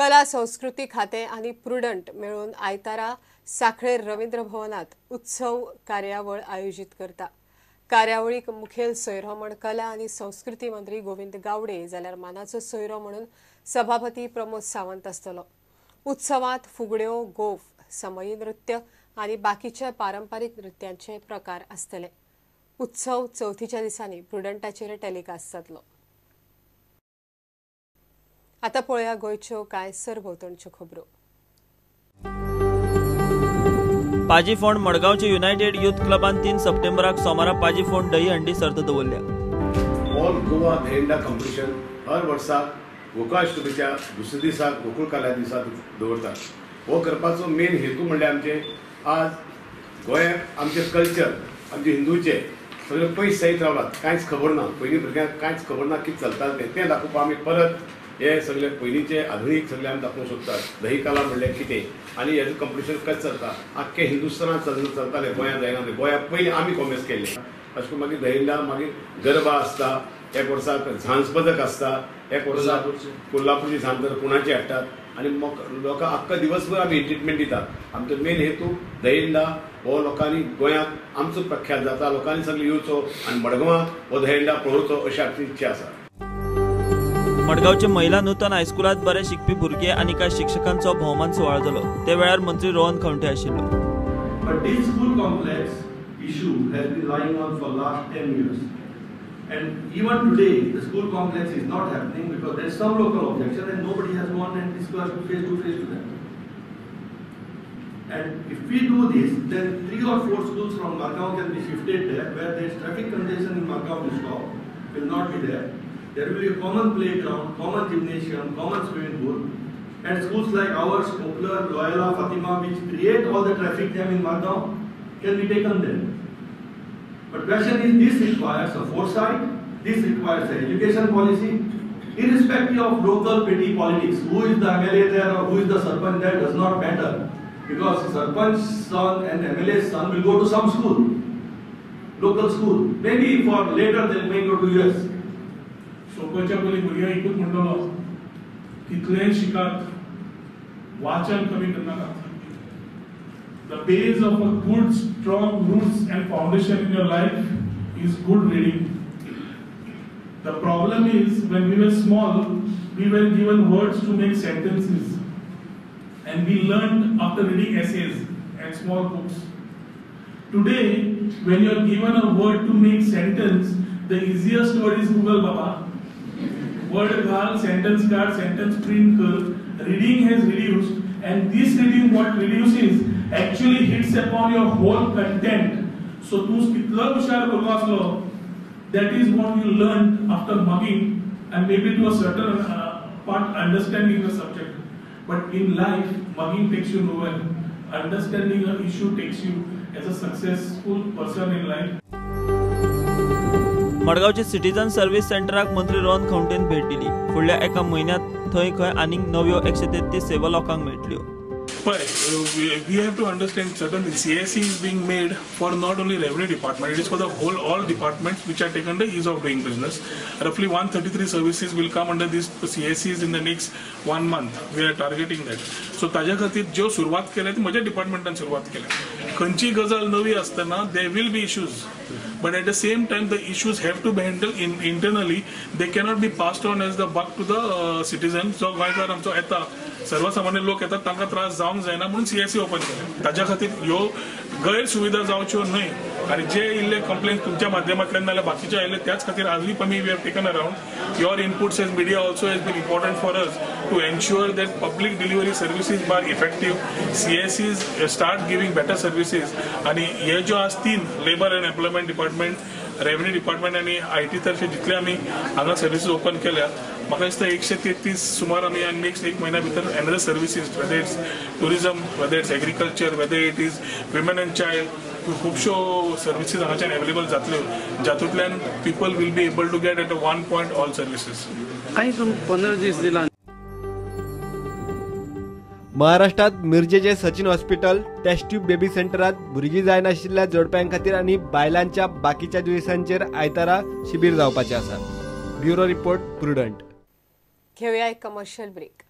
कला संस्कृती खातें आनी प्रुडंट मेळून आयतारा सांखळे रवींद्र भवनात उत्सव कार्यावळ आयोजीत करता. कार्यावळीक मुखेल सोयरो म्हण कला आनी संस्कृती मंत्री गोविंद गावडे जाल्यार मानाचो सोयरो म्हणून सभापती प्रमोद सावंत आसतलो. उत्सवात फुगड्यो, गोफ, समयी नृत्य आनी बाकीचे पारंपारीक नृत्यांचे प्रकार आसतले. उत्सव चवथीच्या दिसांनी प्रुडंटाचेर टेलिकास्ट जातलो. आता पळोवया गोंयच्यो कांय सरभोंवतणच्यो खबरो. पाजीफोंड मडगांवचे युनायटेड युथ क्लबान 3 सप्टेंबराक सोमारा पाजीफोंड दही हंडी सर्त दवरल्या. ऑल गोवा दहीहंडा कॉम्पिटिशन हर वर्साक गोकुळाष्टमीच्या दुसऱ्या दिसा गोकुळ काल्या दिसा दवरतात. हो करपाचो मेन हेतू म्हणल्यार आमचे आज गोंयांत आमचें कल्चर, आमचे हिंदूचे सगळे पयस जायत रावलात, कांयच खबर ना. पयलीं भुरग्यांक कांयच खबर ना कितें चलतालें तें, तें दाखोवपाक आमी परत हे सगळे पयलींचे आधुनीक सगळे आमी दाखोवंक सोदतात. दही काला म्हणल्यार कितें आनी हेजो कॉम्पिटिशन कशें चलता, आख्खे हिंदुस्थानांत चलतालें, गोंयांत जायना. गोंयांत पयलीं आमी कॉमेर्स केल्लें. अशें करून मागीर दहीहंडा, मागीर गरबा आसता, एक वर्साक झांज पदक आसता, एक वर्साक कोल्हापूरची झांज पुण्याची हाडटात आनी लोकांक आख्खा दिवसभर आमी एंटरटेनमेंट दितात. आमचो मेन हेतू दहीहंडा हो लोकांनी गोंयांत आमचो प्रख्यात जाता, लोकांनी सगळे येवचो आनी मडगांवां हो दहीहंडा पळोवचो अशी आमची इच्छा आसा. मडगांवचे महिला नूतन हायस्कुलांत बरे शिकपी भुरगे आनी कांय शिक्षकांचो भोवमान सुवाळो जालो. ते वेळार मंत्री रोहन खंवटे आशिल्लो. But this school complex issue has been lying on for last 10 years. And even today, the school complex is not happening because there is some local objection and nobody has gone and discussed face to face to them. And if we do this, then 3 or 4 schools from Margao can be shifted there, where there is traffic congestion in Margao will stop, will not be there. There will be a common playground, common gymnasium, common swimming pool, and schools like ours, Poplar, Loyola, Fatima, which create all the traffic jam in Margao, can be taken there. But question is, this requires a foresight, this requires an education policy, irrespective of local petty politics. Who is the MLA there or who is the sarpanch there does not matter, because sarpanch's son and MLA's son will go to some school, local school. Maybe for later they may go to US. सोपोच्या पयलीं भुरग्यांक एकूच म्हणटलो, कितलेंय शिकात, वाचन कमी करनाकात. The base of a good, strong roots and foundation in your life is good reading. The problem is, when we were small, we were given words to make sentences, and we learned after reading essays and small books. Today, when you are given a word to make sentence, the easiest word is Google Baba. Word ghal, sentence card, sentence print kar. Reading has reduced, and this reading what reduces actually hits upon your whole content. So tu kitlo hushar भुरगो आसलो, that is what you learned after mugging and maybe to a certain part understanding the subject. But in life, mugging takes you nowhere. Understanding an issue takes you as a successful person in life. मडगांवचे citizen service सेंटराक मंत्री रोहन खंवटेन भेट दिली. फुडल्या एका म्हयन्यांत थंय खंय आनीक नव्यो 133 सेवा लोकांक मेळटल्यो. But we have to understand certainly CSC is being made for not only revenue department, it is for the whole all departments which are taken the ease of doing business. Roughly 133 services will come under these CSCs in the next 1 month. We are targeting that. So ताज्या खातीर ज्यो सुरवात केल्या ती म्हज्या डिपार्टमेंटान सुरवात केल्या. खंयची गजाल नवी आसतना there will be issues. But at the same time, the issues have to be handled internally. They cannot be passed on as the buck to the citizen. So गोंयकार आमचो येता, सर्वसामान्य लोक येतात, तांकां त्रास जावंक जायना म्हणून CSC open केलें. ताज्या खातीर ह्यो गैरसुविधा जावच्यो न्हय आनी जे इल्ले कंप्लेन तुमच्या माध्यमांतल्यान नाल्यार बाकीचे आयले त्याच खातीर आजूय आमी we have taken around. Your inputs as media also has been important for us to ensure that public delivery services are effective, CSCs start giving better services. आनी हे ज्यो आज 3 labour and employment department, revenue department आनी IT तर्फे जितले आमी हांगा services open केल्या, म्हाका दिसता 133 सुमार आमी नेक्स्ट एक म्हयन्या भितर another services, whether it's tourism, whether it's agriculture, whether it is women and child, खुबश्यो सर्विसीस हांगाच्यान अवेलेबल जातल्यो, जातूंतल्यान people will be able to get at a one point all services. कांय 15 दीस दिला. महाराष्ट्रात मिरजेचे Sachin hospital test tube baby सेंटरात भुरगीं जायनाशिल्ल्या जोडप्यां खातीर आनी बायलांच्या बाकीच्या दुयेंसांचेर आयतारा शिबीर जावपाचें आसा. Bureau report, Prudent. घेवया एक कमर्शियल ब्रेक.